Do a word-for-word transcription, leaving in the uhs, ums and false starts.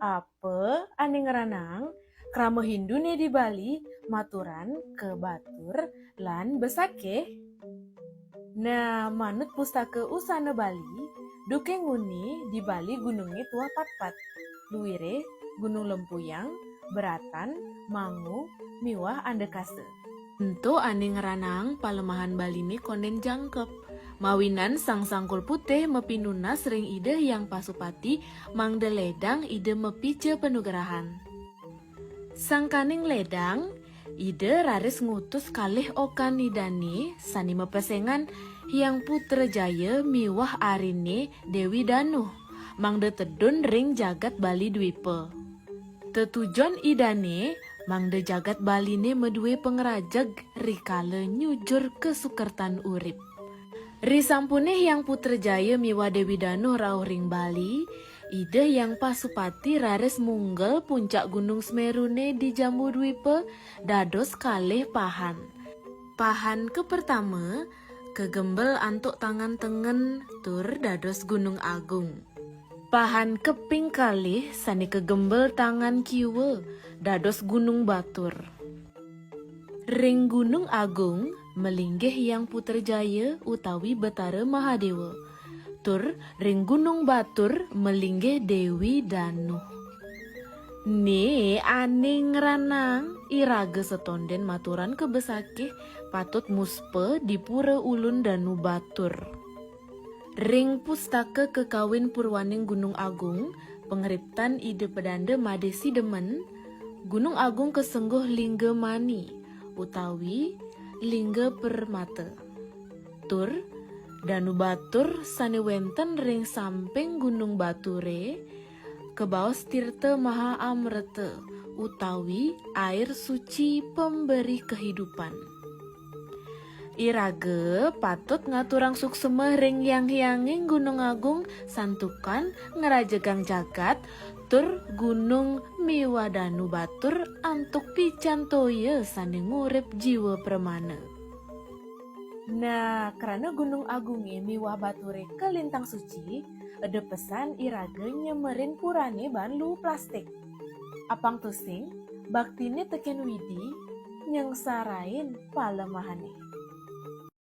Apa ané ngranang krama Hinduné di Bali maturan ka batur lan besakih? Nah, manut Pustaka Usana Bali, duké nguni di Bali gunungé tuah patpat. Luiré Gunung Lempuyang, Beratan, Mangu, miwah Andakasa. Ento ané ngranang palemahan Baliné kondén jangkep. Mawinan Sang Sangkul Putih mapinunas ring Ida Hyang Pasupati mangda lédang Ida mapica panugrahan. Sangkaning lédang, Ida raris ngutus kalih okan Idané sané mapesengan Hyang Putra Jaya miwah ariné Déwi Danuh, mangda tedun ring jagat Bali Dwipa. Tetujon Idané mangda jagat Baliné madué pangrajeg rikala nyujur kasukertan urip. Risampuné Hyang Putra Jaya miwah Déwi Danuh rauh ring Bali, Ida Hyang Pasupati raris munggel puncak Gunung Semeruné di Jambudwipa dados kalih pahan. Pahan kapertama, kagembel antuk tangan tengen tur dados Gunung Agung. Pahan kaping kalih sané kagembel tangan kiwa dados Gunung Batur. Ring Gunung Agung malinggih Hyang Putra Jaya utawi Betara Mahadéwa. Tur ring Gunung Batur malinggih Déwi Danuh. Né ané ngranang iraga setondén maturan ka besakih patut muspa di Pura Ulun Danu Batur. Ring Pustaka Kakawin Purwaning Gunung Agung, pangriptan Ida Pedanda Madé Sidemen, Gunung Agung kasengguh lingga mani utawi lingga permata. Tur Danu Batur sané wénten ring samping Gunung Baturé kabaos tirta maha amreta utawi air suci pemberi kehidupan. Iraga patut ngaturang suksma ring hyang-hyanging Gunung Agung santukan ngrajegang jagat tur gunung miwah danu batur antuk pican toya sané ngurip jiwa pramana. Nah, krana Gunung Agungé miwah baturé kalintang suci, eda pesan iraga nyemerin purané baan luu plastik. Apang tusing, baktiné tekén Widi nyengsarain palemahané.